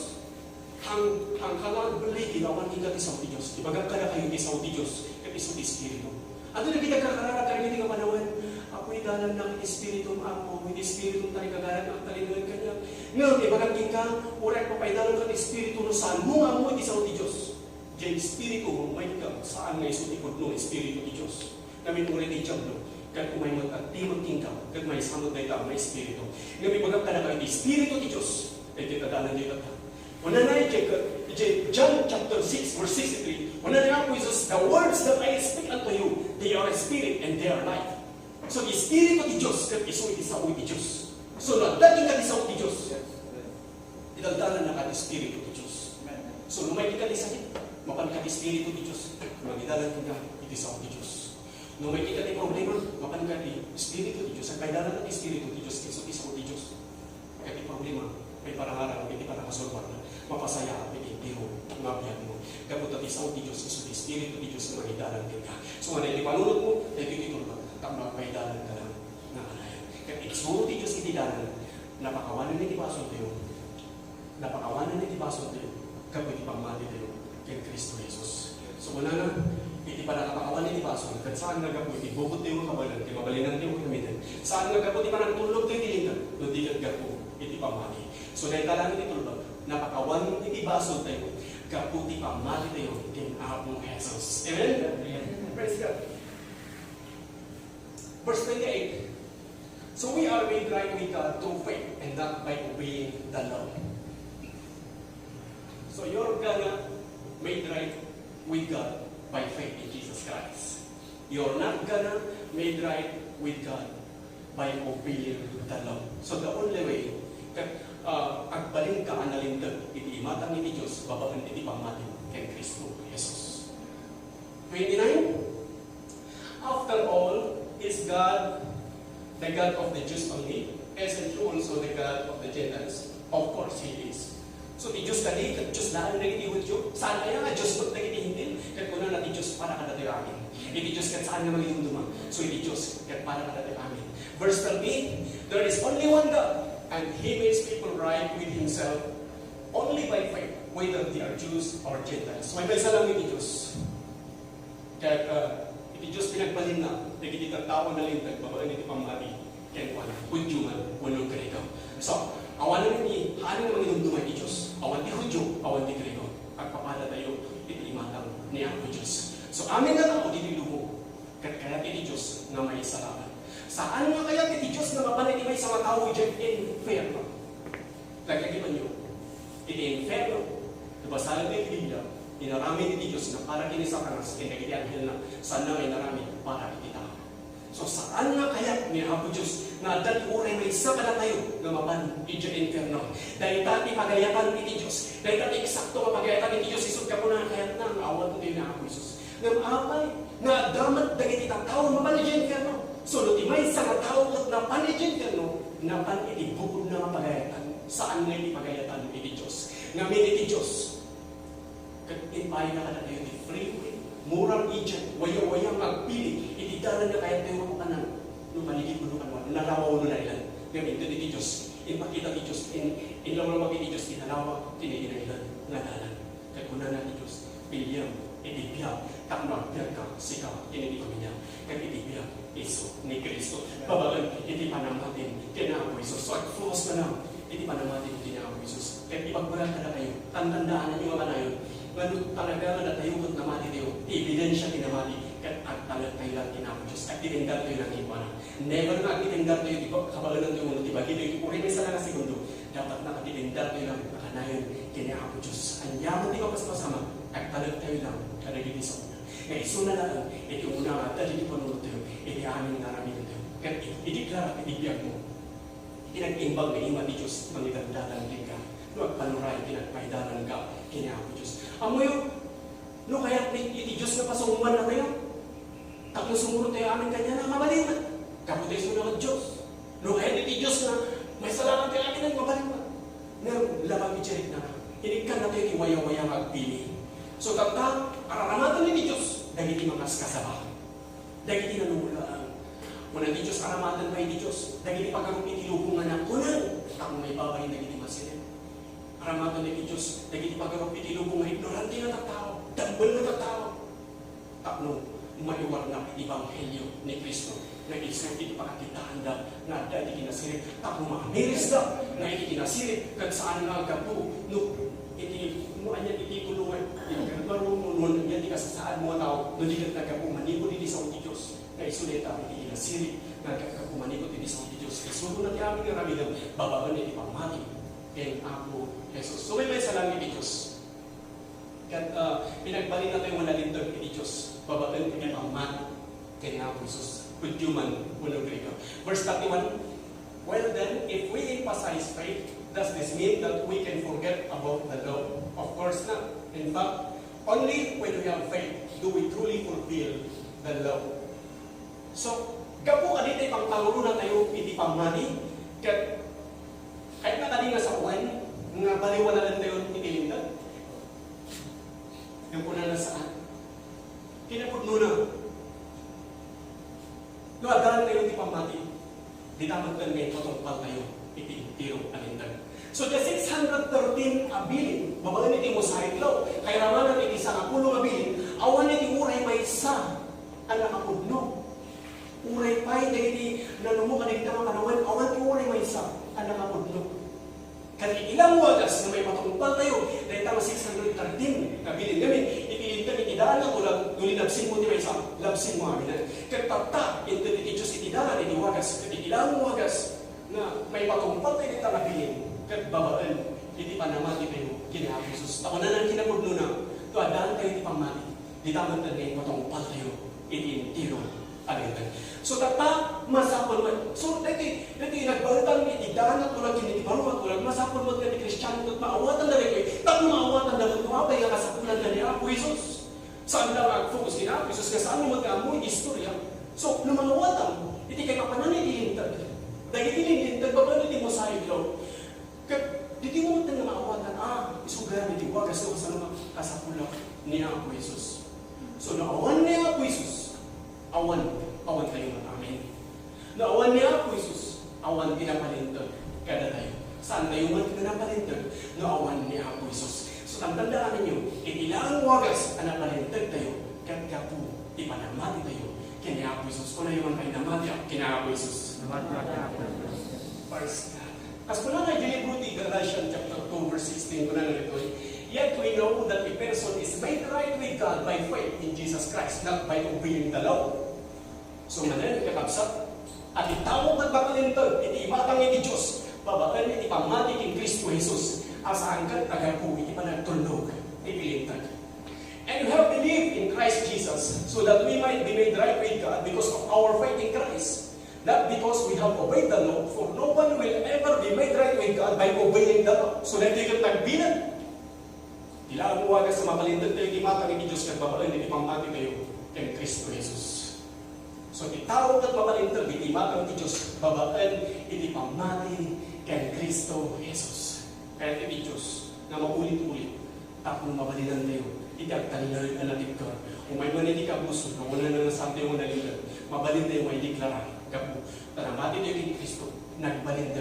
Hang-, hangka nga agbelligi, awan kenka ti sao ti Dios. Ibagak kadakayo ti sao ti Dios, ket isu ti Espiritu. Adu dagiti agkarkararag kadagiti nga panawen, "Apo, idalannak iti Espiritum, Apo, iti Espiritum ta ikagaran, agtalinaed kaniak." Ngem, ibagak kenka, uray agpapaidalanka ti Espiritu no saanmo nga ammo iti sao ti Dios. Diay Espiritu, umay ka, saan nga isu ti pudno, Espiritu ti Dios. Ngamin uray ti Diablo, ket umay met agtimag kenka, ket maysa met dayta a maespiritu. Ngem ibagak kadakayo ti Espiritu ti Dios, iti tadanan ti tatta. Kunana iti, iti John chapter six, verse sixty-three, kunana ni Apo Jesus, "The words that I speak unto you, they are spirit and they are life." So, ti Espiritu ti Dios ket isu iti sao ti Dios. So, no adda kenka ti sao ti Dios, idaldalannaka ti Espiritu ti Dios. So, no umay kenka ti sakit, mapanka ti Espiritu ti Dios. Magidalan kenka ti Ti sao ti Dios. No makita ti problema, mapan ka ti Espiritu ti Dios. Agpaidalan ti Espiritu ti Dios, isu ti sao ti Dios. Ket ti problema, may parangarang, iti panakasolbarna, mapasayaat iti entero nga biagmo. Gapu ta ti sao ti Dios, isu ti Espiritu ti Dios nga mangidalan kenka. So, nga iti panunotmo, daytoy ti tulbad, tapno agpaidalan ka lang nga kanayon. Ket igsuro ti Dios iti dalan, napakawanan iti basoltayo. Napakawanan iti basoltayo gapu iti pammatitayo ken Cristo Jesus. So, kunana, iti panangapakawan iti basol, ket saan nga gapu iti bukodtayo nga kabaelan ken mabalinantayo nga gamitan. Saan nga gapu iti panagtulnogtayo iti linteg, no di ket gapu iti pammati. So, dayta lang iti tulbad, napakawan iti basoltayo gapu iti pammatitayo ken Apo Jesus. Amen? Amen. Praise God. Verse twenty-eight. So we are made right with God through faith and not by obeying the law. So you're gonna made right with God by faith in Jesus Christ. You're not gonna made right with God by obeying the law. So the only way ket, ah, agbalin ka a nalinteg iti imatang iti Dios babaen iti pammatim ken Cristo Jesus. Twenty-nine. After all, is God the God of the Jews only? Isn't He also the God of the Gentiles? Of course, He is. So, ti Dios kadi, ket Dios laeng dagiti Judio? Saan aya nga Dios met dagiti Hentil? Ket kunana ti Dios, para kadatayo amin. Iti Dios ket saan nga mangidumduma. So, iti Dios ket para kadatayo amin. Verse thirteen, there is only one God, and He makes people right with Himself only by faith, whether they are Jews or Gentiles. So, maymaysa lang iti Dios. Ket, ah, iti Dios pinagbalinna dagiti tattao a nalinteg babaen iti pammati kenkuana, Judio man wenno Griego. So, awanen ni, awanen nga mangidumduma iti Dios. Awan ti Judio, awan ti Griego. Agpapadatayo iti imatang ni Apo Dios. So, amin nga tao ditoy lubong, ket kayat iti Dios nga maisalakan. Saan nga kayat iti Dios nga mapan iti maysa nga tao idiay infierno. Laglagipenyo, iti infierno, no basaenyo iti Biblia, inaramid iti Dios nga para ken ni Satanas ken dagiti anghelna, saan nga inaramid para iti tao. So, saan nga kayat ni Apo Dios nga adda ti uray maysa kadatayo nga mapan idiay infierno? Dayta ti pagayatan iti Dios. Dayta ti eksakto nga pagayatan iti Dios. Isu ti gapuna nga kayatna nga awaten tayo ni Apo Jesus. Ngem apay nga adda met dagiti tattao nga mapan idiay infierno? So, no ti maysa nga tao ket napan idiay infierno, napan iti bukodna nga pagayatan, saan nga iti pagayatan iti Dios. Ngamin iti Dios, ket impaayna kadatayo ti free will. Murag idiay, wayawaya nga agpili iti dalan nga kayatna nga mapanan. No panigid wenno kanwan, no nalawa wenno nailan. Ngem inted iti Dios, impakita ti Dios, in, inlawlawag iti Dios ti nalawa ken ti nailan nga dalan. Ket kunana ti Dios, "Piliam iti biag, tapno agbiagka, sika, ken iti pamiliam, ket iti biag isu ni Cristo." Babaen iti panammatim ken Apo Jesus. So, agfocus ka lang iti panammatim ken Apo Jesus. Ket ibagbaga kadatayo, tantandaananyo nga kanayon, nga no talaga nga datayo ket namatitayo, ti ebidensia ti namati, ket agtalektayo lang ken Apo Jesus, agdependar tayo lang kenkuana. Never nga agdependar tayo ti kabaelan tayo wenno ti bagi tayo, ti uray maysa lang a segundo. Dapat nga agdependar tayo lang a kanayon ken ni Apo Dios. Ania met ti mapaspasamak, agtalek tayo lang kadagiti saona. Nga isuna laeng iti umuna nga adda dagiti panunot tayo, iti amin nga aramiden tayo. Ket ideklara iti biagmo ti nag-imbag nga ima ti Dios mangidandatan kenka no agpanuray ken agpaidaranka ken ni Apo Dios. Ammoyo, no kayat ni, iti Dios nga pasungoanna tayo, tapno sumurot tayo amin kaniana, mabalinna. Gapu ta isuna met Dios. No kayat iti Dios nga maisalakan tayo amin, mabalinna. Ngem labang idiay riknana, inikkanna tayo ti wayawaya nga agpili. So, tatta, araramaten iti Dios dagiti makaskasaba, dagiti nanungulaan. Kuna ti Dios, aramaten pay ti Dios dagiti pagarup iti lubong nga nakunen, tapno maibabain dagiti masirib. Aramaten iti Dios dagiti pagarup iti lubong nga ignorante nga tattao, dambel nga tattao, tapno maiwarnak iti ebanghelio ni Cristo nga isu iti pakakitaanda nga adda iti kinasirib, tapno maamirisda nga iti kinasirib ket saan nga aggapu no iti, no ania ti titulo nga, no, no ania ti kasasaadmo nga tao, no di ket naggapu manipud iti sao ti Dios. Nga isu dayta iti kinasirib nga aggapu manipud iti sao ti Dios. Isurona ti amin nga aramidem babaen iti pammati ken Apo Jesus. So, maymaysa lang iti Dios. Ket, ah, pinagbalinna tayo nga nalinteg iti Dios babaen iti pammati ken Apo Jesus, Judio man wenno Griego. Verse thirty-one, "Well then, if we emphasize faith, does this mean that we can forget about the law? Of course not. In fact, Only when we have faith do we truly fulfill the law. So, gapu kadaytoy pangpanguronatayo iti pammati, ket kayatna kadi nga sawen nga baliwanantayo iti Linteg? Nga kunana saan. Kinapudnona, no addantayo iti pammati, dita met nga ipatungpaltayo iti entero a Linteg. So, the six hundred thirteen a bilin, babaen iti Mosaic Law, kairamanan iti sangapulo nga bilin, awan iti uray maysa a nakapudno. Uray pay dagiti nanumok a dagita nga panawen, awan ti uray maysa a nakapudno. Ket iti langwagas nga maipatungpaltayo, dayta nga six hundred thirteen nga bilin ngamin, iti Linteg iti daan nga tulag, no linabsingmo ti maysa, labsingmo amin. Ket tatta, inted iti Dios iti daan iti wagas, ket iti langwagas nga maipatungpaltayo dayta nga bilin, ket babaen iti panamati tayo ken ni Apo Jesus. Ta kunana kinapudnona, no addantayo iti pammati, dita met nga ipatungpaltayo iti entero a Linteg. So, tatta, masapul met. So, daytoy, daytoy nagbaetan iti daan nga tulag ken iti baro nga tulag, masapul met nga ti Kristiano ket maawatanda daytoy. Tapno maawatanda met, no apay nga kasapulanda ni Apo Jesus. Saanda nga ag-focus ken Apo Jesus nga saanda met nga ammo iti istorya. So, no maawatam iti kaipapanan iti Linteg, dagiti Linteg babaen iti Mosaic Law, ket ditoy met nga maawatan, ah, isu gayam iti wagas no kasano nga kasapulak ni Apo Jesus. So, no awan ni Apo Jesus, awan, awantayo met amin. No awan ni Apo Jesus, awan ti napalinteg kadatayo. Saantayo met nga napalinteg no awan ni Apo Jesus. So, tantandaananyo, iti langwagas a napalinteg tayo, ket gapu ti panamati tayo ken ni Apo Jesus. Kunayo man tayo, namati ak ken ni Apo Jesus. Namati ak. Praise God. Kas kunana iti libro ti Galatians chapter two, verse sixteen, kunana ditoy, "Yet we know that a person is made right with God by faith in Jesus Christ, not by obeying the law." So, manen, kakabsat, a ti tao ket mapalinteg iti imatang iti Dios, babaen iti pammati ken Cristo Jesus, a saan ket a gapu iti panagtulnog iti Linteg. "And we have believed in Christ Jesus, so that we might be made right with God because of our faith in Christ, not because we have obeyed the law, for no one will ever be made right with God by obeying the law." So, daytoy ket nagbilang. Ti langwagas a mapalinteg tayo iti imatang iti Dios ket babaen iti pammati tayo ken Cristo Jesus. So, ti tao ket mapalinteg iti imatang ti Dios babaen iti pammati ken Cristo Jesus. Kayat iti Dios nga maulit-ulit tapno mabalinantayo iti agtalinaed a natibker. Umay man iti kabusor, no kunana nga saantayo nga nalinteg, mabalintayo nga ideklara gapu ta namati tayo ken Cristo, nagbalin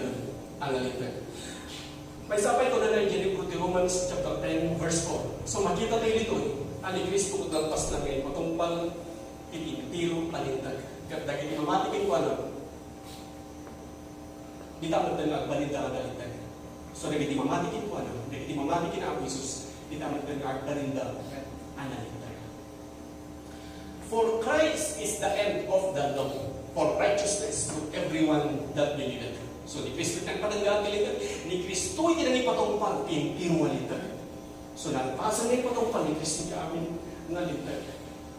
a nalinteg. Maysa pay, kunana iti libro ti Romans chapter ten, verse four. So, makita tayo ditoy a ni Cristo ket nalpas na nga ipatungpal iti entero a Linteg. Ket dagiti mamati kenkuana, dita met nga agbalin a nalinteg. So, dagiti mamati kenkuana, dagiti mamati ken Apo Jesus, dita met nga agbalin a nalinteg. "For Christ is the end of the law for righteousness to everyone that believeth." So, ni Cristo ti nagpatanggal ti Linteg, ni Cristo iti nangipatungpal ti entero a Linteg. So, nalpasen nga ipatungpal ni Cristo ti amin nga Linteg.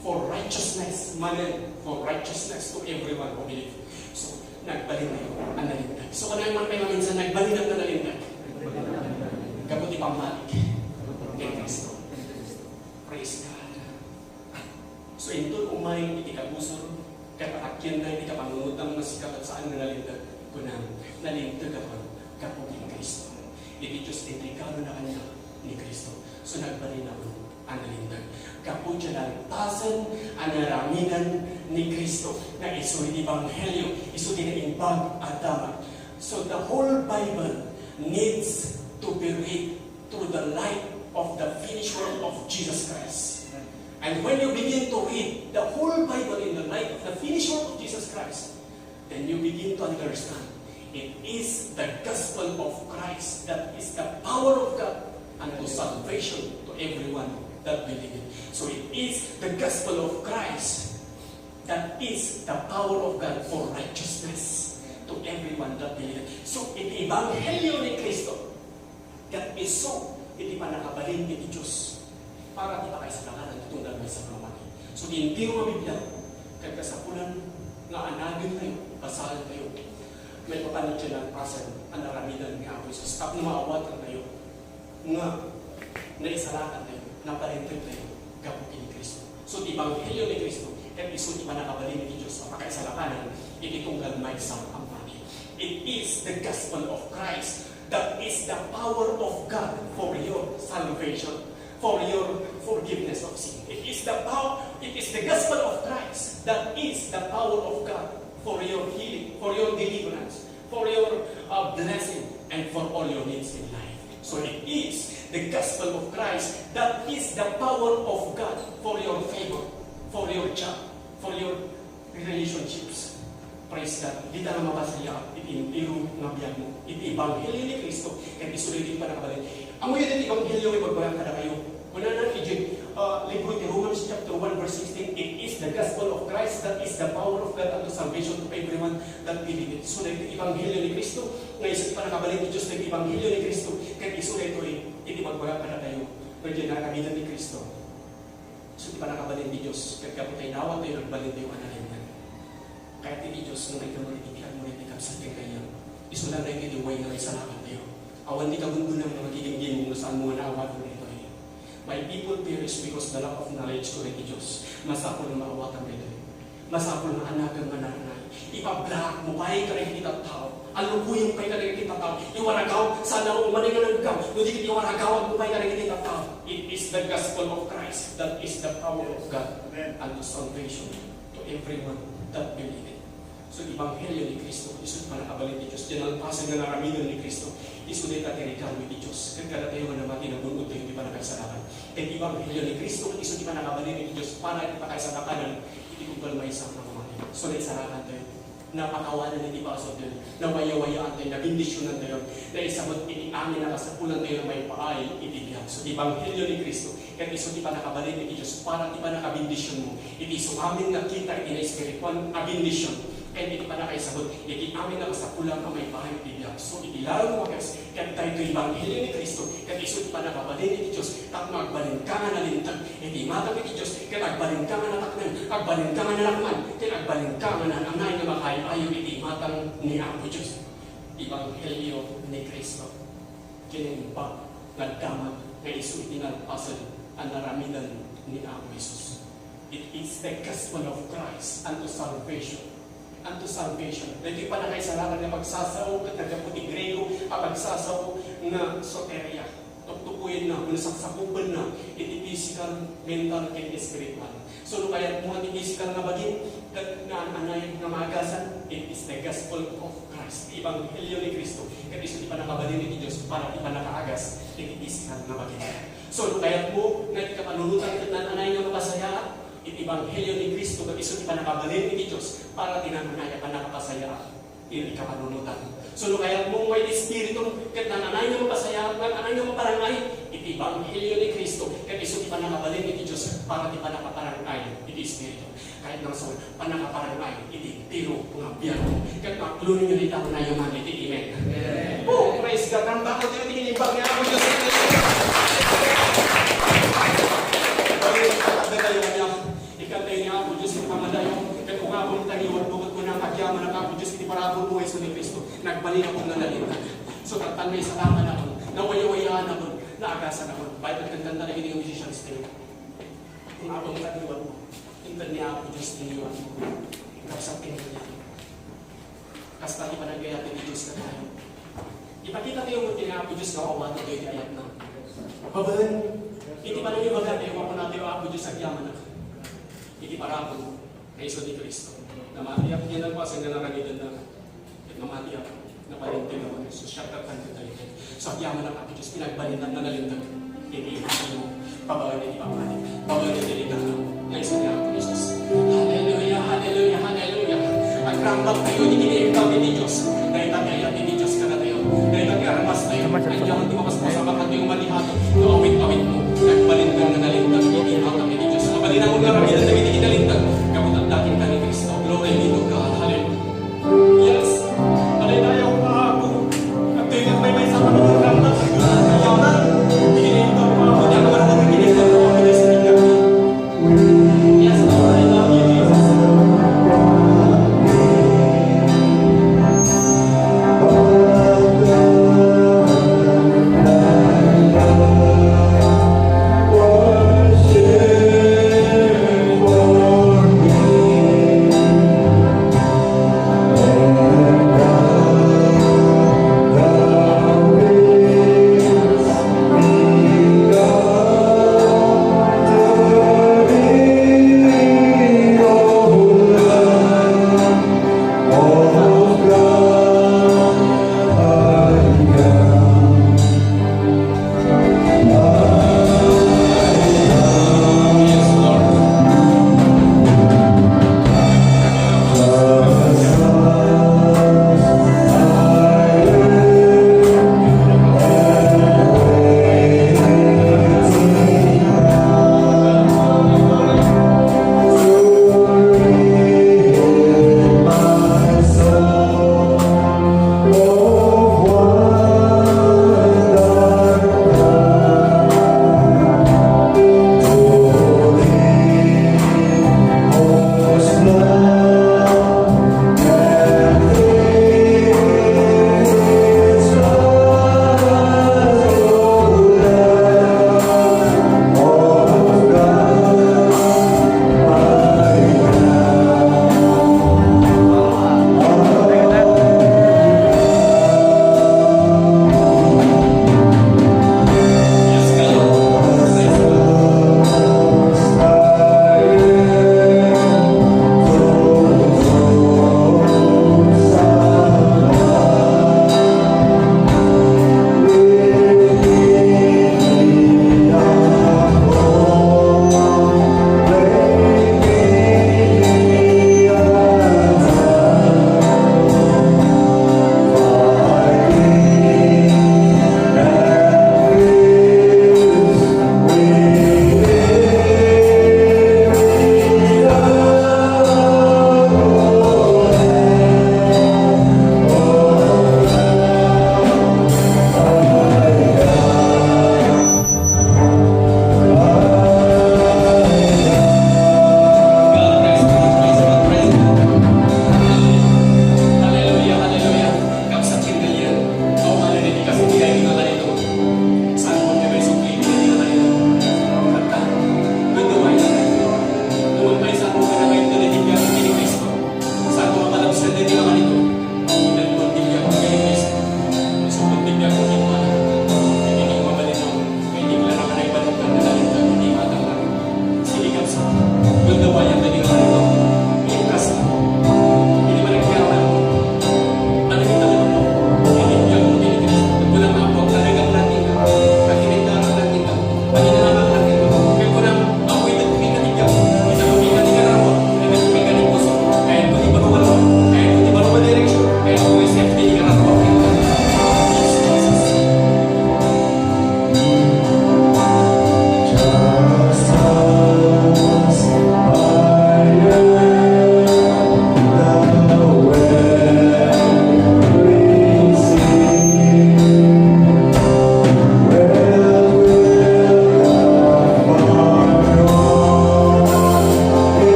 "For righteousness," manen, "for righteousness to everyone who believe." So, nagbalin a nalinteg. So, kunana man pay nga minsan, nagbalin a nalinteg. Gapu ti pammati ken Cristo. Praise God. So, inton umay iti kabusor, ket atakkianda iti kapanunotna nga sika ket saan nga nalinteg, kunam, nalinteg a gapu ken Cristo. Iti Dios ti regalo na kaniak ni Cristo. So, nagbalin a nalinteg. Gapu ti nalpasen a naramiden ni Cristo nga isu iti ebanghelio, isu ti naimbag a damag. So, the whole Bible needs to be read through the light of the finished work of Jesus Christ. And when you begin to read the whole Bible in the light of the finished work of Jesus Christ, then you begin to understand it is the gospel of Christ that is the power of God unto salvation to everyone that believeth. So it is the gospel of Christ that is the power of God for righteousness to everyone that believeth. So, iti ebanghelio ni Cristo, ket isu iti pannakabalin iti Dios para ti pakaisarangan ti tunggal maysa nga mamati. So, ti entero nga Biblia, ket kasapulan nga anagentayo, basaentayo, maipapan iti nalpasen a naramiden ni Apo Jesus tapno maawatantayo nga Naisalakantayo, naparinted tayo gapu ken ni Cristo. So, ti ebanghelio ni Cristo, ket isu ti pannakabalin ti Dios a pakaisalakanan iti tunggal maysa a mamati. It is the gospel of Christ that is the power of God for your salvation, for your forgiveness of sin. It is the power, it is the gospel of Christ that is the power of God for your healing, for your deliverance, for your uh, blessing, and for all your needs in life. So it is the gospel of Christ that is the power of God for your favor, for your job, for your relationships. Praise God. Dita nga mabasa ya iti entero nga biag mo. Iti ebanghelio ni Cristo, ket isu daytoy pannakabalin. Ammoyo daytoy ebanghelio nga ibagbagak kadakayo. Kunana iti, uh, libro ti Romans chapter one verse sixteen, "It is the gospel of Christ that is the power of God unto salvation to everyone that believeth." So, daytoy ebanghelio ni Cristo, nga isu ti pannakabalin ti Dios, daytoy ebanghelio ni Cristo, ket isu daytoy iti ibagbagak kadakayo. Nga diay naaramidan ni Cristo. So, ti pannakabalin ti Dios, ket gapu ta inawat tayo, nagbalin tayo a nalinteg. Kayat ti Dios nga maigamu iti biag mo, iti kabsat ken kayat. Isu lang daytoy ti way nga maisalakan tayo. Awan ti kagungguna nga magigimgim no saan mo nga naawatan daytoy. "My people perish because the lack of knowledge," kunana ti Dios. Masapul nga maawatan daytoy. Masapul nga anagem nga narnay. Ipablaak mo pay kadagiti tattao. Allukoyem pay kadagiti tattao. Iwaragaw, saan nga umanay nga naggaw. No di ket iwaragawak mo pay kadagiti tattao. It is the gospel of Christ. That is the power of God. Amen. Unto salvation to everyone that believeth. So, ebanghelio ni Cristo, isu ti pannakabalin ti Dios. Diay nalpasen nga naaramidan ni Cristo, isu dayta ti regalo ti Dios. Ket kadatayo nga namati, nagun-od tayo ti pannakaisalakan. Ket ebanghelio ni Cristo, isu ti pannakabalin ti Dios para iti pakaisalakanan iti tunggal maysa a mamati. So, naisalakan tayo. Napakawanan iti paasut tayo. Nawayawayaan tayo. Nabendisionan tayo. Naisabut iti amin a kasapulan tayo nga maipaay iti biag. So, ti ebanghelio ni Cristo, ket isu ti pannakabalin iti Dios para ti pannakabendisionmo. Iti isu amin nga kita iti naespirituan a bendision. Ken iti pannakaisabut, iti amin a kasapulan nga maipaay iti biag. So, iti lalo nga bakes, ket daytoy ebanghelio ni Cristo, ket isu ti pannakabalin iti Dios, tapno agbalinka nga nalinteg iti imatang iti Dios, ket agbalinka nga nataknang, agbalinka nga nalakman, ket agbalinka nga naan-anay nga makaay-ayo iti imatang ni Apo Dios. Ebanghelio ni Cristo. Kinaimbag nga damag nga isu iti nalpasen a naaramidan ni Apo Jesus. It is the gospel of Christ unto salvation. Unto salvation. Daytoy pannakaisalakan nga pagsasao ket naggapu ti Griego a pagsasao nga soteria. Tuktukoyenna wenno saksakupenna iti physical, mental, ken spiritual. So, no kayatmo nga ti physical nga bagim ket naan-anay nga maagasan, it is the gospel of Christ. Ti ebanghelio ni Cristo, ket isu ti pannakabalin iti Dios para ti pannakaagas iti physical nga bagim. So, no kayatmo nga ti kapanunotan ket naan-anay nga mapasayaat, iti ebanghelio ni Cristo ket isu ti pannakabalin iti Dios para ti naan-anay a pannakapasayaat. Iti kapanunotan. So, no kayatmo nga iti Espiritu, ket naan-anay nga mapasayaat, naan-anay nga maparang-ay iti ebanghelio ni Cristo, ket isu ti pannakabalin iti Dios para ti pannakaparang-ay iti Espiritu. Kayat nga saan, pannakaparang-ay iti entero nga biagmo. Ket maklonenyo iti tao nga nayaman iti amen. Amen. Oh, praise God. Ang tao tayo, tingin ibang nga ako, Diyos. Pag-ibig ka, tayo kanya. Ikantay ni Apo Dios iti pamadayo, ket ungabem ta ngiwatmo ket kunam, agyamanak, Apo Dios, iti parabur mo, Jesu ni Cristo. Nagbalinakon nga nalinteg. So, tantan, naisalakanakon, nawayawayaanakon, naagasanakon. Baybay ket kanta dagiti nga musicians tayo. Ungabem ta ngiwatmo, inted ni Apo Dios ti ngiwatmo. Kabsat ken kaniak. Kasta ti panagayat ti Dios katayo. Ipakita tayo met ken ni Apo Dios nga awaten tayo ti ayatna. Babaen iti panangibaga tayo, mapuna tayo, Apo Dios, agyamanak. Iti parabur nga isu ni Cristo. Namatiak, diay nalpasen nga naaramidanna. Ket namatiak, naparinted a Apo Dios. So, siak ket kanta tayo. So, agyamanak, Apo Dios, pinagbalinam nga nalinteg iti imatangmo. Babaen iti pamati, babaen iti regalo nga isu ni Apo Jesus. Hallelujah, hallelujah, hallelujah. Agrambak tayo iti kinaibag iti Dios. Dayta ti ayat iti Dios kadatayo. Dayta ti armas tayo. Ania man ti mapaspasamak, ania man ti malihato, no awit-awitmo. Nagbalinteg nga nalinteg iti imatang iti Dios. Mabalinangon nga aramiden dagiti kinalinteg. Gapu ta adda kenka ni Cristo. Glory be to God. Hallelujah. Yes. Hallelujah. Yes, Lord, I love you, Jesus.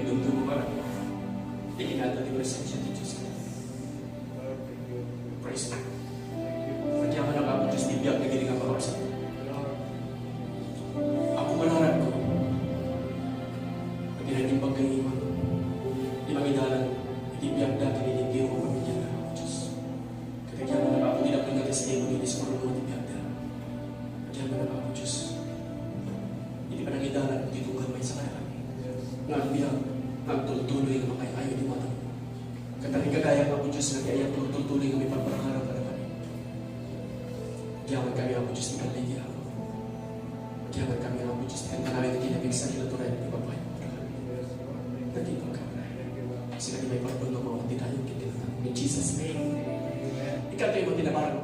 Dumduma ka. Ikinata ti presensia ti Dios. Praise God. Agyamanak, Apo Dios, ti biag dagiti nga kakabsat. Apo, mararadko. Iti naimbag nga iwan. Di mangidalan. Iti biag dagiti entero nga pamilya na, Apo Dios. Ket agyamanak, Apo, ti dakkel nga testigo iti sumurot ti biagda. Agyamanak, Apo Dios. Iti panangidalan, iti tunggal maysa kadakami. Nga agbiag, nga agtultuloy nga mangay-ayo iti mata. Ket nagigagayam, Apo Dios, nga ti ayat agtultuloy nga maiparparangarang kadakami. Agyaman kami, Apo Dios, ti kalligi, Apo. Agyaman kami, Apo Dios, ti kanami ti kinapigsa, kinaturay, ti pagpayo kadakami. Nagipag ka. Sika ti maipardon nga mawat ti tayo, ket ti natang. In Jesus' name. Ikaw tayo magtinabarang